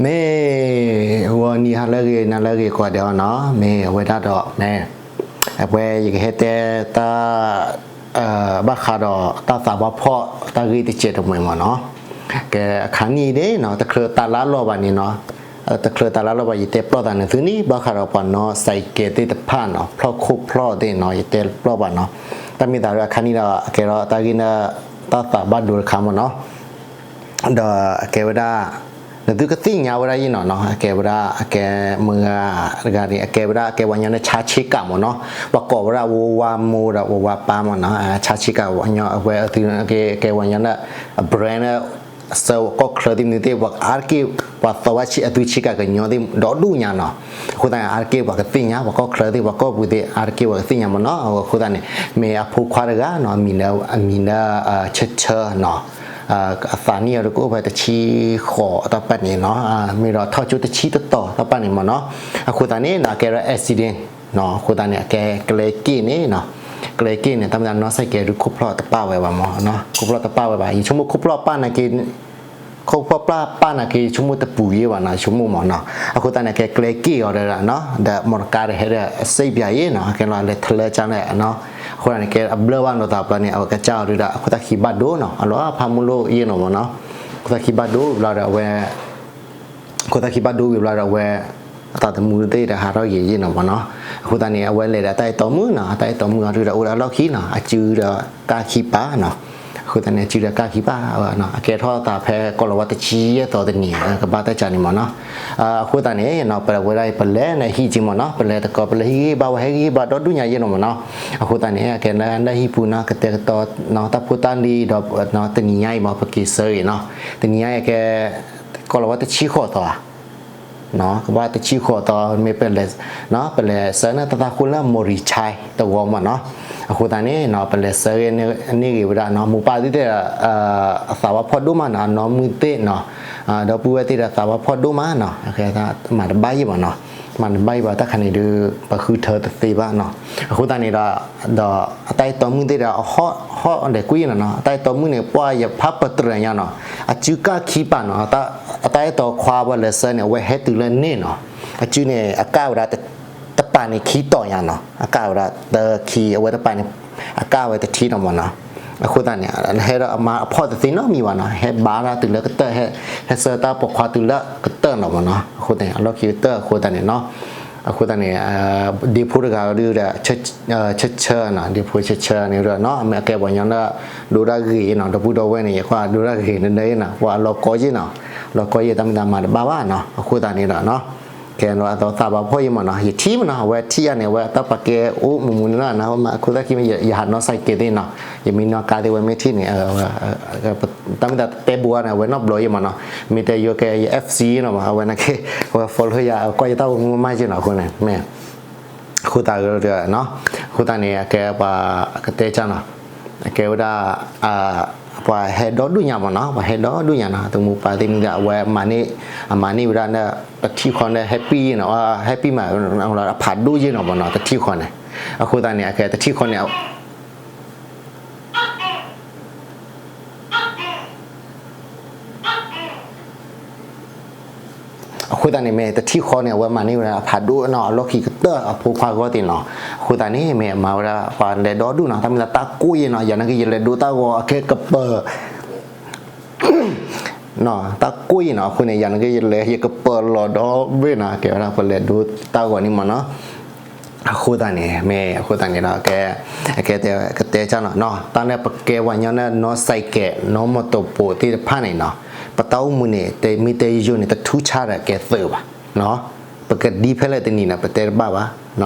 မ့ၢ်ဂီၤနံၤဟါလၢအဂ့ၤ နၤလၢအဂ့ၤကိးဂၤဒဲးနီၤ, မ့ၢ်အဝဲဒၣ်ဒီး မ့ၢ် အဝဲယကဟဲတဲတၢ် ဘၣ်ဃးဒီးတၢ်သးဘၣ်ဖှီၣ်တၢ်ဂ့ၢ်တစဲးတမှဲၤမ့ၢ်နီၤ, ကဲအခါနံၣ်ဒ်နီၤ တချုးတၢ်လၢလီၢ်ဘၣ်န့ၣ်နီၤ, တချုးတၢ်လၢလီၢ်ဘၣ် ယတဲပျီၢ်သးန့ၣ်သုန့ၣ် ဘၣ်ဃးဒီးပှၤနီၢ်စဲးကဲးသ့ၣ်တဖၣ်နီၤ ဖျီၣ်ခိၣ်ဖျီၣ်သ့ၣ်နီၤ ယတဲပျီၢ်ဘၣ်နီၤ, တၢ်မ့ၢ်သးဒီးအခါနံၣ်ဒီး ကဲထီၣ်တၢ်ဂ့ၢ်န့ၣ် တၢ်သးဘၣ်ဒိတခါမ့ၢ်နီၤ ဒီးအကဲဝဲဒၣ် နသုကသ့ၣ်ညါဝဲဒၣ်ယ့ၢ်နီၤနီၤ, အကဲဝဲဒၣ် အကဲမုၢ်ဂၤတဂၤန့ၣ် အကဲဝဲဒၣ် အကဲပှၤကညီလၢဆါဆ့ကၤမ့ၢ်နီၤ, ပှၤကိးဝဲဒၣ်ဝါဝါမိၢ်ဒီးဝါဝါပၢ်မ့ၢ်နီၤ, ဆါဆ့ကၤ ပှၤကညီအဝဲအသု ကဲပှၤကညီလၢ အ brand လၢ ဆၢကီၢ်ချၢသ့ၣ်မနုၤသ့ၣ် ပှၤအါတက့ၢ် ပှၤသီဝဲဆံးအသုဆ့ကၤကညီသ့ၣ်ဒီဒူၣ်ညါနီၤ, အဃိသတးန့ၣ် အါတက့ၢ်ပှၤကသ့ၣ်ညါ ပှၤကီၢ်ချၢသ့ၣ် ပှၤကီၢ်ပူၤသ့ၣ် အါတက့ၢ်ပှၤကသ့ၣ်ညါမ့ၢ်နီၤ, အဃိသတးန့ၣ် မ့ၢ်အဖိခွါတဂၤနီၤ အမံၤလၢ အမံၤလၢ ဆၢဆၢနီၤ အသးနံၣ်အီၤတကအိၣ်ဖဲတဆံဃိး တၢ်ပာ်န့ၣ်နီၤ, မ့ၢ်ဒီးထီၣ်ကၠိတဆံတတီၤ တၢ်ပာ်န့ၣ်မ့ၢ်နီၤ, အဃိသတးန့ၣ်နီၤ အကဲဒီး accident နီၤ, အဃိသတးန့ၣ် အကဲကျဲက့ၣ်န့ၣ်နီၤ, ကျဲက့ၣ်န့ၣ် တၢ်မ့ၢ်သးနီၢ်စဲးကဲးဒုး ခိၣ်ဖျီၣ်တပာ်ဝဲဘၣ်မ့ၢ်နီၤ, ခိၣ်ဖျီၣ်တပာ်ဝဲဘၣ် ယဆိကမိၣ်ခိၣ်ဖျီၣ်ပာ်နာ်က့ ခိၣ်ဖျီၣ်ပာ်နာ်က့ ယဆိကမိၣ်တပူၤယ့ၢ်ဘၣ်နီၤ, ယဆိကမိၣ်မ့ၢ်နီၤ, အဃိသတးန့ၣ် ကဲကျဲက့ၣ်အီၤဒီးနီၤ ဒီးမီၢ်တကါဒီးဟဲဒီး စ့ပၠးယ့ၢ်နီၤ, ကဲလီၤလဲၤထလၢကၠၢ်န့ၣ်နီၤ, အဃိသတးန့ၣ် ကဲအဘျၢဘၣ်နီၤသးပျီန့ၣ် အဝဲကစၢ်အီၤဒုးဒီး အခိၣ်သးခံဘၣ်ဒိနီၤ, အလီၤဖးမူလိၣ်ယ့ၢ်နီၤမ့ၢ်နီၤ, အခိၣ်သးခံဘၣ်ဒိဝံၤဘျီဒီးအဝဲ အခိၣ်သးခံဘၣ်ဒိဝံၤဘျီဒီးအဝဲ အသးသမူသ့ၣ်ဒီးဟးထီၣ်ဂ့ၤယ့ၢ်နီၤမ့ၢ်နီၤ, အဃိသတးန့ၣ် အဝဲလဲၤဒီးတၢ်အဲၣ်တီမုၣ်နီၤ, တၢ်အဲၣ်တီမုၣ်အီၤဒုးဒီးအိၣ်ဒီးအလီၢ်ခံနီၤ, အစုဒီးကၢ်ခံပၤနီၤ, အဃိသတးန့ၣ် အစုဒီးကၢ်ခံပၤနီၤ, အကဲထီၣ်သးဖဲကိးလီၤဝါတဆံယဲၢ်သီတနံၤ ကဘၣ်တၢ်ကၢ်န့ၣ်မ့ၢ်နီၤ, အဃိသတးန့ၣ်နီၤ ပဝဲဒၣ်ပလဲၤနဟံၣ်က့မ့ၢ်နီၤ, ပလဲၤတကိး ပလဲၤဟံၣ်ဂံၢ်ဟံၣ်ဘါဝဲ ဟဲဂံၢ်ဟံၣ်ဘါဒီဒူၣ်ညါယ့ၢ်နီၤမ့ၢ်နီၤ, အဃိသတးန့ၣ် အကဲလၢနဟံၣ်ပူၤနီၤ ကတဲာ်ကတီၤနီၤ တၢ်ဖိတၢ်လံၤဒီး တနံၤညါအံၤမ့ၢ် ပက့ၤဆၢဂ့ၤနီၤ, တနံၤညါအံၤကဲ ကိးလီၤဝါတဆံဃိးသီဧါ ကဘၣ်တဆံဃိးသီ မ့ၢ်ပလဲၤ ပလဲၤဆၢန့ၢ်တၢ်သးဃိလၢ မိၢ်ရံဆါ တဝီမ့ၢ်နီၤ, အဃိသတးန့ၣ်နီၤ ပလဲၤဆၢန့ၢ်ဂ့ၤဝဲဒၣ်နီၤ, မိၢ်ပၢ်သ့ၣ်သ့ၣ်ဒီး အသးဝါဖှီၣ်ဒိၣ်မးနီၤ, အနီၢ်မုၣ်သ့ၣ်နီၤ, ဒီပုၢ်ဝဲၢ်သ့ၣ်ဒီးသးဝါဖှီၣ်ဒိၣ်မးနီၤ, မၤတဘၣ်ယံၤဘၣ်နီၤ, မၤတဘၣ်ယံၤဘၣ် တၢ်ခါန့ၣ်ဒုး ပဃုထၢတသ့ဘၣ်နီၤ, အဃိသတးန့ၣ်ဒီး ဒီးအတၢ်အဲၣ်တီမုၣ်သ့ၣ်ဒီး အဟီၣ်ဒဲးကွံာ်နီၤနီၤ, အတၢ်အဲၣ်တီမုၣ်န့ၣ် ပှၢ်ယဖးပတြၢၤညါနီၤ, အစုကၢ်ခံပၤနီၤ, အတၢ်အဲၣ်တီခွါပှၤလဲၤဆၢန့ၣ် အဝဲဟဲတုၤလၢန့ၣ်နီၤ, အစုန့ၣ် အကၢ်ဝဲဒၣ် တပၤန့ၣ်ခံတီၤညါနီၤ, အကၢ်ဝဲဒၣ်တခံ အဝဲတပၤန့ၣ် အကၢ်ဝဲတထံၣ်နီၤမ့ၢ်နီၤ, အဃိသတးန့ၣ် ဟဲဒီးအမါအဖှီၣ်တသ့နီတမံၤဘၣ်နီၤ, ဟဲဘါတၢ်တုၤလၢကတၢၢ် ဟဲဆၢတၢ်ပိာ်ခွါတုၤလၢကတၢၢ်နီၤမ့ၢ်နီၤ, အဃိသတးန့ၣ် အလီၢ်ခံကတၢၢ်အဃိသတးန့ၣ်နီၤ, အဃိသတးန့ၣ် ဒ့ဖိတဂၤဒုးဒီး ဆၢဆၢနီၤ, ဒ့ဖိဆၢဆၢန့ၣ်ဒီးနီၤ မ့ၢ်အကဲပှၤကညီလၢ ဒိတၢ်ဂ့ၤနီၤ, ဒီပုၢ်ဒီဝဲၢ်န့ၣ် ယကွၢ်ဒိတၢ်ဂ့ၤနဒၢနီၤ, ပှၤအလီၤကီယ့ၢ်နီၤ, လီၤကီယ့ၢ် တၢ်မ့ၢ်တၢ်မၤတဘၣ်ဘၣ်နီၤ, အဃိသတးန့ၣ်ဒီးနီၤ ကဲဒီးအသးဘၣ်ဖှီၣ်ယ့ၢ်မ့ၢ်နီၤ, ယထံၣ်မ့ၢ်နီၤ, အဝဲထံၣ်ယၤန့ၣ် အဝဲတၢ်ပာ်ကဲအိၣ်မူမူန့ၣ်လီၤ, အခိၣ်သၣ်ခံမ့ၢ် ယဟးနီၢ်စဲးကဲးသ့ၣ်နီၤ, ယမ့ၢ်နီၢ်ကါသ့ၣ်ဝဲမ့ၢ်ထံၣ်န့ၣ် တၢ်မ့ၢ်တၢ်တဲဘိန့ၣ် အဝဲနီတဘျီယ့ၢ်မ့ၢ်နီၤ, မ့ၢ်တဲယိၤကဲ ယ FC နီၤမ့ၢ် အဝဲနာ်က့ အဝဲ follow ယၤ ကွၢ်ယတၢ်ဂီၤမူမးယ့ၢ်နီၤ, အဃိန့ၣ် မ့ၢ် အဃိသတးဒီး အဃိသတးန့ၣ် အကဲပှၤကတဲကၢ်နီၤ, အကဲဝဲဒၣ် ပှၤဟဲဒီဒူၣ်ညါမ့ၢ်နီၤ, ပှၤဟဲဒီဒူၣ်ညါနီၤ, သမူပၢ်သ့ၣ်မ့ၢ်ဒၣ် အဝဲမၤန့ၢ် အမၤန့ၢ်ဝဲဒၣ် တထံၣ်ဃီန့ၣ် happy နီၤ, happy မး အဖးဒိၣ်ယ့ၢ်နီၤမ့ၢ်နီၤ, တထံၣ်ဃီန့ၣ်, အဃိသတးန့ၣ် အကဲတထံၣ်ဃီန့ၣ် အဃိသတးန့ၣ် မ့ၢ်တထံၣ်ဃီန့ၣ် အဝဲမၤန့ၢ်ဝဲဒၣ်အဖးဒိၣ်နီၤ, အလီၢ်ခံကတၢၢ်အဖိခွါဂီၢ်သ့ၣ်နီၤ, အဃိသတးန့ၣ် မ့ၢ်အမၤဝဲဒၣ် ပှၤလဲၤဒီဒူၣ်နီၤ, တၢ်မ့ၢ်သးတၢ်ကိၢ်ယ့ၢ်နီၤ, ယၤနာ်က့ ယလဲၤဒိတၢ်ဂီၤအကဲကပၢၤ တၢ်ကိၢ်ယ့ၢ်နီၤ, အဃိန့ၣ် ယၤနာ်က့ ယလဲၤ ယကပၢၤလီၤဒီဘ့ၣ်နီၤ, ကဲဝဲဒၣ်ပလဲၤဒိတၢ်ဂီၤန့ၣ်မ့ၢ်နီၤ, အဃိသတးန့ၣ် မ့ၢ်အဃိသတးန့ၣ်ဒီး ကဲ ကတဲကၢ်နီၤ, တၢ်လၢပကဲပှၤကညီလၢနီၢ်စဲးကဲး နီၢ်မီၢ်တိၢ်ပိာ်သ့ၣ်တဖၣ်န့ၣ်နီၤ, ပတၢ်အိၣ်မူန့ၣ် မ့ၢ်တဲယိယိန့ၣ် တထူၣ်ဆါဒီးကဲသုးဘၣ်, ပကဒ်ဖဲလဲၣ်တနံၤန့ၣ် ပတဲတဘၣ်ဘၣ်,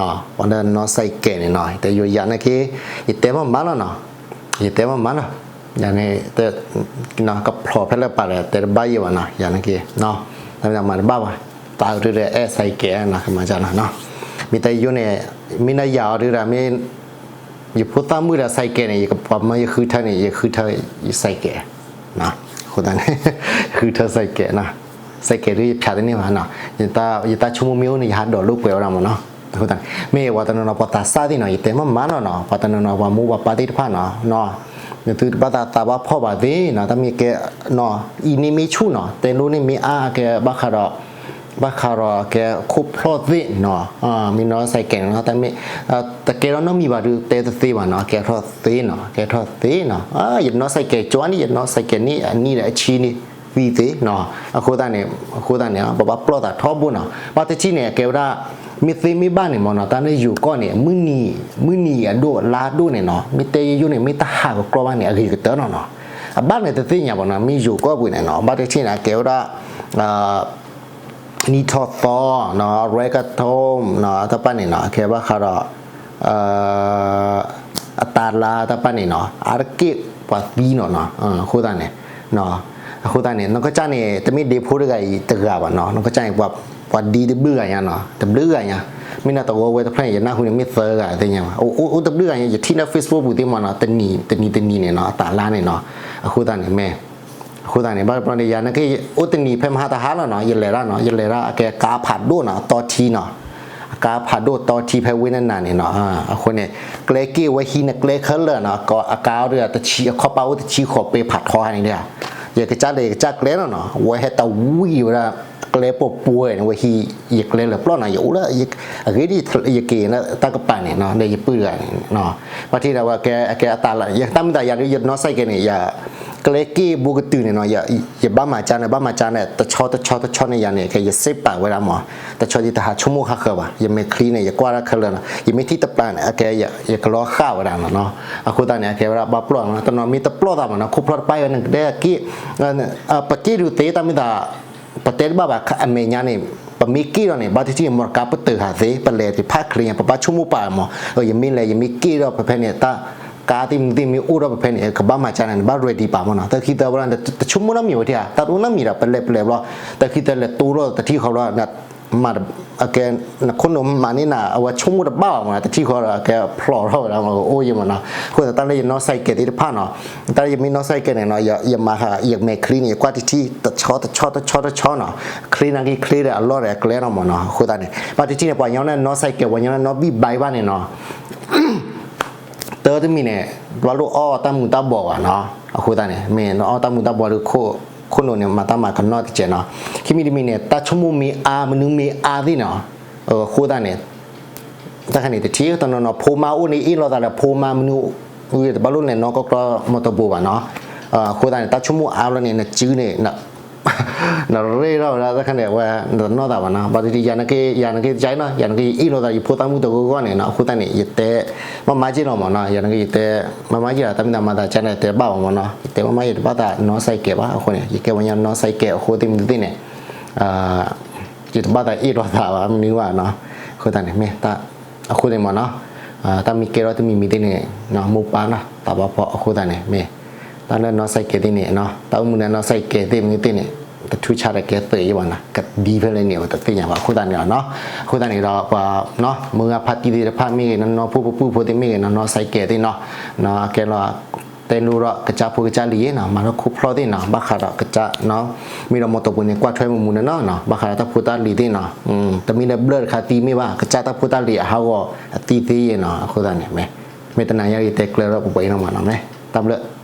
ပှၤလၢနီၢ်စဲးကဲးန့ၣ်နီၤ, တဲယိယၤနာ်က့ ယတဲမ့ၢ်မးလီၤနီၤ, ယတဲမ့ၢ်မးလီၤ, ယၤန့ၣ် ကဖျိးဖဲလဲၣ်ပာ်ဒီး တဲတဘၣ်ယံၤဘၣ်နီၤ, ယၤနာ်က့ တၢ်မၤတဘၣ်ဘၣ်, တၢ်အုးဒုးဒီးအဲၣ်စဲးကဲးနီၤ, ကမၤကၢ်နီၤ, မ့ၢ်တဲယိန့ၣ် မ့ၢ်နယၤအီၤဒုးဒီး မ့ၢ် ယဖိသၣ်မုၣ်ဒီးစဲးကဲးန့ၣ် ယကပှၤမၢယဃုထၢန့ၣ် ယဃုထၢယစဲးကဲး, အဃိသတးန့ၣ် ဃုထၢစဲးကဲးနီၤ, စဲးကဲးဒုးယဖျါတန့ၢ်ဘၣ်နီၤ, ယတၢ်ဆိကမိၣ်မ့ၢ်အိၣ်န့ၣ် ယဟးဒိးလိာ်ကွဲးဝဲဒၣ်မ့ၢ်နီၤ, အဃိသတးန့ၣ် မ့ၢ်ပှၤတနီၤနီၤ ပှၤသးစၢ်သ့ၣ်နီၤ ယတဲမ့ၢ်မးလီၤနီၤ, ပှၤတနီၤနီၤ ပှၤမိၢ်ပှၤပၢ်သ့ၣ်တဖၣ်နီၤ, သုတဘၣ်သးသးဘၣ်ဖှီၣ်ဘၣ်သ့ၣ်နီၤ, တၢ်မ့ၢ်ကဲနီၤ, အံၤန့ၣ်မ့ၢ်ဆူၣ်နီၤ, တဲလိန့ၣ်မ့ၢ်အါကဲဘၣ်ဃးဒီး, ဘၣ်ဃးဒီးကဲခိၣ်ဖျီၣ်သ့ၣ်နီၤ, မ့ၢ်နီၣ်စဲးကဲးနီၤ, တၢ်မ့ၢ်, တကဲထီၣ်နီတမံၤဘၣ်ဒုးတဲတသ့ဘၣ်နီၤ, ကဲထီၣ်သ့နီၤ, ကဲထီၣ်သ့နီၤ, ယနီၣ်စဲးကဲးကၠီန့ၣ် ယနီၣ်စဲးကဲးန့ၣ် အနံၣ်ဒီးအဆံန့ၣ် သံသ့နီၤ, အဃိသတးန့ၣ်, အဃိသတးန့ၣ် ပဘၣ်ပျီၢ်သးထီဘိနီၤ, ဘၣ်တထံၣ်န့ၣ် အကဲဝဲဒၣ် မ့ၢ်သ့မ့ၢ်ဘၣ်န့ၣ်မ့ၢ်နီၤ, တၢ်လၢယိၤကီၢ်န့ၣ် မုၢ်နံၤအဒိၣ်လါဒိၣ်န့ၣ်နီၤ, မ့ၢ်တဲယိယိန့ၣ် မ့ၢ်တဟးကကျီဘၣ်န့ၣ် အဂ့ၤကတၢၢ်နီၤနီၤ, အဘၣ်န့ၣ်တသ့ၣ်ညါဘၣ်နီၤ, မ့ၢ်ယိၤကီၢ်ပူၤန့ၣ်နီၤ, ဘၣ်တထံၣ်န့ၣ် အကဲဝဲဒၣ် နံၣ်ထီၣ်သီနီၤ, ရဲကထိၣ်နီၤ, တၢ်ပၢ်န့ၣ်နီၤ, အကဲဘၣ်ဃးဒီး အတၤလါတၢ်ပၢ်န့ၣ်နီၤ, အါတက့ၢ်ပှၤသံနီၤနီၤ, အဃိသတးန့ၣ်, အဃိသတးန့ၣ် နီၢ်ကစၢ်န့ၣ် တမ့ၢ်ဒ့ဖိတဂၤအံၤတဂၤဘၣ်နီၤ, နီၢ်ကစၢ်န့ၣ် ပှၤဒ့တဘျုးဂၤညါနီၤ, တဘျုးဂၤညါ, မ့ၢ်နတဂီၤဝဲတဖျၢၣ်န့ၣ် ယနၢ်ဟူန့ၣ် မ့ၢ်သၢဂၤသ့ၣ်ညါဘၣ်, အိၣ်တဘျုးဂၤညါ, ယထံၣ်လၢ Facebook ပူၤသ့ၣ်မ့ၢ်နီၤ, တနံၤတနံၤတနံၤန့ၣ်နီၤ, အတၤလါန့ၣ်နီၤ, အဃိသတးန့ၣ်မ့ၢ် အဃိသတးန့ၣ် ဘၣ်တဘျီန့ၣ် ယၤနက့ အိၣ်တနံၤဖဲမဟါတဟါလီၤနီၤ, ယလဲၤဒၣ်နီၤ, ယလဲၤဒၣ်အကဲကါဖးဒိၣ်နီၤ, တီထံနီၤ, အကါဖးဒိၣ်တီထံဖဲဝ့ၢ်နနၤန့ၣ်နီၤ, အဃိန့ၣ် ကျဲက့ၢ်ဝဲဟံးနကျဲခဲလၢာ်နီၤ, အကါအီၤတဂၤတဆံ အခီၣ်ပၢ်အိၣ်တဆံဃိးပ့ဖးထီခါန့ၣ်ဒၣ်, ယကစၢ်လဲၤယကစၢ်ကျဲနီၤနီၤ, ဝဲဟဲတဝံၣ်ဝဲဒၣ် ကျဲပိာ်ပှဲၤန့ၣ် ဝဲဟံးယကျဲလၢာ်ပျီၢ်နီၤ, ယအိၣ်လၢ အဂ့ၢ်ဒ်ယက့ၤလၢတၢ်ကပၤန့ၣ်နီၤ, ဒီးယပုၢ်တဂၤန့ၣ် ဘၣ်ထံၣ်ဒီးဝဲကဲအတၤလါ, ယတၢ်မ့ၢ်သးယၤဒ်ယနီၣ်စဲးကဲးန့ၣ် ယ ကျဲက့ၢ်ဘိကတုၤန့ၣ်နီၤ, ယဘၣ်မၤကၢ်န့ၣ် ဘၣ်မၤကၢ်န့ၣ် တဆီတဆီတဆီန့ၣ်ယၤန့ၣ် ကဲယစ့ပာ်ဝဲဒၣ်မး, တဆီယတဟးဆိကမိၣ်ဃါဃၢၤဘၣ်, ယမဲာ်ချံန့ၣ် ယကွၢ်တၢ်ခဲလၢာ်နီၤ, ယမ့ၢ်ထံၣ်တပျၢ်န့ၣ် အကဲယကလီဃာ်ဝဲဒၣ်နီၤ, အဃိသတးန့ၣ် အကဲဝဲဒၣ်ဘၣ်ပျီၢ်နီၤ, တနီၤမ့ၢ်တပျီၢ်သးမးနီၤ, ခိၣ်ဖျီၣ်တပၢ်ဝဲန့ၣ်ကဒဲက့ၢ် ပက့ၢ်ဒုးသ့တၢ်မ့ၢ်သး ပတဲတဘၣ်ဘၣ်အမဲာ်ညါန့ၣ်, ပမ့ၢ်က့ၢ်ဒီးန့ၣ် ဘၣ်တထံၣ်မီၢ်တကါပတုာ်ဟးသ့, ပလဲၤတဖၣ်ချ့ညါ ပဘၣ်ဆိကမိၣ်ပာ်မး, ယမ့ၢ်လဲၤ ယမ့ၢ်က့ၢ်ဒီးဖဲဖဲန့ၣ် တၢ်ကါသ့ၣ်မနုၤသ့ၣ်မ့ၢ်အိၣ်ဒီးဖဲဖဲန့ၣ် ကဘၣ်မၤကၢ်န့ၣ် နဘၣ် ready ပာ်မးနီၤ, တၢ်ခံသၢဝဲဒၣ် တဆိကမိၣ်နီတမံၤဝဲထံၣ်ဧါ, တၢ်တအိၣ်နီတမံၤဒီး ပလဲၤပလဲၤဘျီ, တၢ်ခံသၢလဲၤတိၢ်လီၤတထံၣ်ဃီဘျီ မၤ အကဲ နခိၣ်နူာ်မၤန့ၢ်နၤ အဝဲဆိကမိၣ်တဘၣ်ဘၣ်မးနီၤ, တထံၣ်ဃီဒီး အကဲဖျိးထီၣ်ဝဲဒၣ်မး အိၣ်ယံၤမးနီၤ, အဃိသတးတၢ်လၢယနီၣ်စဲးကဲးသ့ၣ်တဖၣ်နီၤ, တၢ်လၢယမ့ၢ်နီၣ်စဲးကဲးန့ၣ်နီၤ, ယမၤဃာ် ယမဲာ်ချံန့ၣ် ယကွၢ်တထံၣ် တဆီတဆီတဆီတဆီနီၤ, ချ့နာ်က့ချ့ဒီးအလီၢ်ဒီးအကျဲနီၤမးနီၤ, အဃိသတးန့ၣ် ဘၣ်တထံၣ်န့ၣ် ပှၤညီန့ၣ်နီၣ်စဲးကဲး ပှၤညီန့ၣ်နီၣ်ဘံၣ်ဘါဘၣ်န့ၣ်နီၤ တၢ်တမံၤန့ၣ် ဘၣ်လိၣ်အီၣ်တၢ်မူၤတၢ်ဘှီးဘၣ်နီၤ, အဃိသတးန့ၣ် မ့ၢ်နအီၣ်တၢ်မူၤတၢ်ဘှီးဒီး ခိၣ်နူာ်န့ၣ် မၤတၢ်မၤကနီၣ်တကဲးနီၤ, ခံမံၤတမံၤန့ၣ် တၢ်ဆိကမိၣ်မ့ၢ်အါ မနုၤမ့ၢ်အါသ့ၣ်နီၤ, အဃိသတးန့ၣ် တၢ်ခါန့ၣ်တထံၣ် တနီၤနီၤ ဖိမါအိၣ်န့ၣ် အ့ၣ်လိာ်သးလၢဖိမါမနုၤ, တဘၣ်လိၣ်လဲၤနီၣ်ကီၢ်ကျီမီၤတဘိဘၣ်နီၤ, အဃိသတးန့ၣ် တၢ်ဆိကမိၣ်အါလီၤန့ၣ် နစုန့ၣ် နရ့ၣ်ထီၣ်ဝဲဒၣ်တၢ်ခါန့ၣ် အဝဲ နတနီၣ်သးဘၣ်နီၤ, ဘၣ်တထံၣ် ယၤနက့ ယၤနက့တကဲးနီၤ, ယၤနက့ ယအ့ၣ်လိာ်သး ယဖိသၣ်မုၣ်တဂီၢ်ဂီၢ်န့ၣ်နီၤ, အဃိသတးန့ၣ် ယတဲ မၤမၤက့ၤလီၤမးနီၤ, ယၤနက့ ယတဲ မၤမၤက့ၤလီၤ တၢ်မ့ၢ်တၢ်မၤသးကါန့ၣ် တဲဘၣ်ဘၣ်မးနီၤ, ယတဲမၤမၤ ယတဘၣ်သးနီၣ်စဲးကဲးဘၣ်, အဃိန့ၣ် ယကဲဝဲညီနီၣ်စဲးကဲး အဃိသ့ၣ်မနုၤသ့ၣ်န့ၣ် ယတဘၣ်သးအ့ၣ်လိာ်သးဘၣ် မနုၤဘၣ်နီၤ, အဃိသတးန့ၣ် မ့ၢ် အဃိသတးန့ၣ်မးနီၤ, တၢ်မ့ၢ်ကဲထီၣ်တမံၤမံၤသ့ၣ်န့ၣ် မိၢ်ပၢ်နီၤ သးဘၣ်ဖီ အဃိသတးန့ၣ် မ့ၢ် တၢ်လၢနီၣ်စဲးကဲးသ့ၣ်န့ၣ် တၢ်အိၣ်မူလၢနီၣ်စဲးကဲးသ့ၣ်မနုၤသ့ၣ်န့ၣ် တထူးဆါဒီးကဲသုးယံၤဘၣ်နီၤ, ကဒ်ဖဲလဲၣ်န့ၣ် ပတသ့ၣ်ညါဘၣ်, အဃိသတးန့ၣ်နီၤ, အဃိသတးန့ၣ်ဒီး ပှၤ မုၢ်ဂၤဖါတံၢ်သ့ၣ်တဖၣ်မ့ၢ်ဂ့ၤ နီၢ်နီၢ်ဖိပပုၢ်ဖိသ့ၣ်မ့ၢ်ဂ့ၤနီၤ နီၣ်စဲးကဲးသ့ၣ်နီၤ, ကဲလီၤ တဲလိဒီးကစၢ်ဖိကစၢ်လံၤနီၤ, မၤထီၣ်ခိၣ်ဖျီၣ်သ့ၣ်နီၤ, ဘၣ်ဃးဒီးကစၢ် မ့ၢ်ဒီးမီၤတဘိန့ၣ် ကွၢ်ထွဲမုာ်မုာ်န့ၣ်နီၤ, ဘၣ်ဃးဒီးတၢ်ဖိတၢ်လံၤသ့ၣ်နီၤ, တမ့ၢ်လၢဘျၢၣ်တခါသံမ့ၢ်ဘၣ်, ကစၢ်တၢ်ဖိတၢ်လံၤအဟးဂီၤအသံသ့ယဲနီၤ, အဃိသတးန့ၣ် မ့ၢ်တနၤညါအံၤတဲကျၢၤထီၣ်ပှဲၤပှဲၤအံၤနီၤမးနီၤ, မ့ၢ်တၢ်ဘျၢၣ်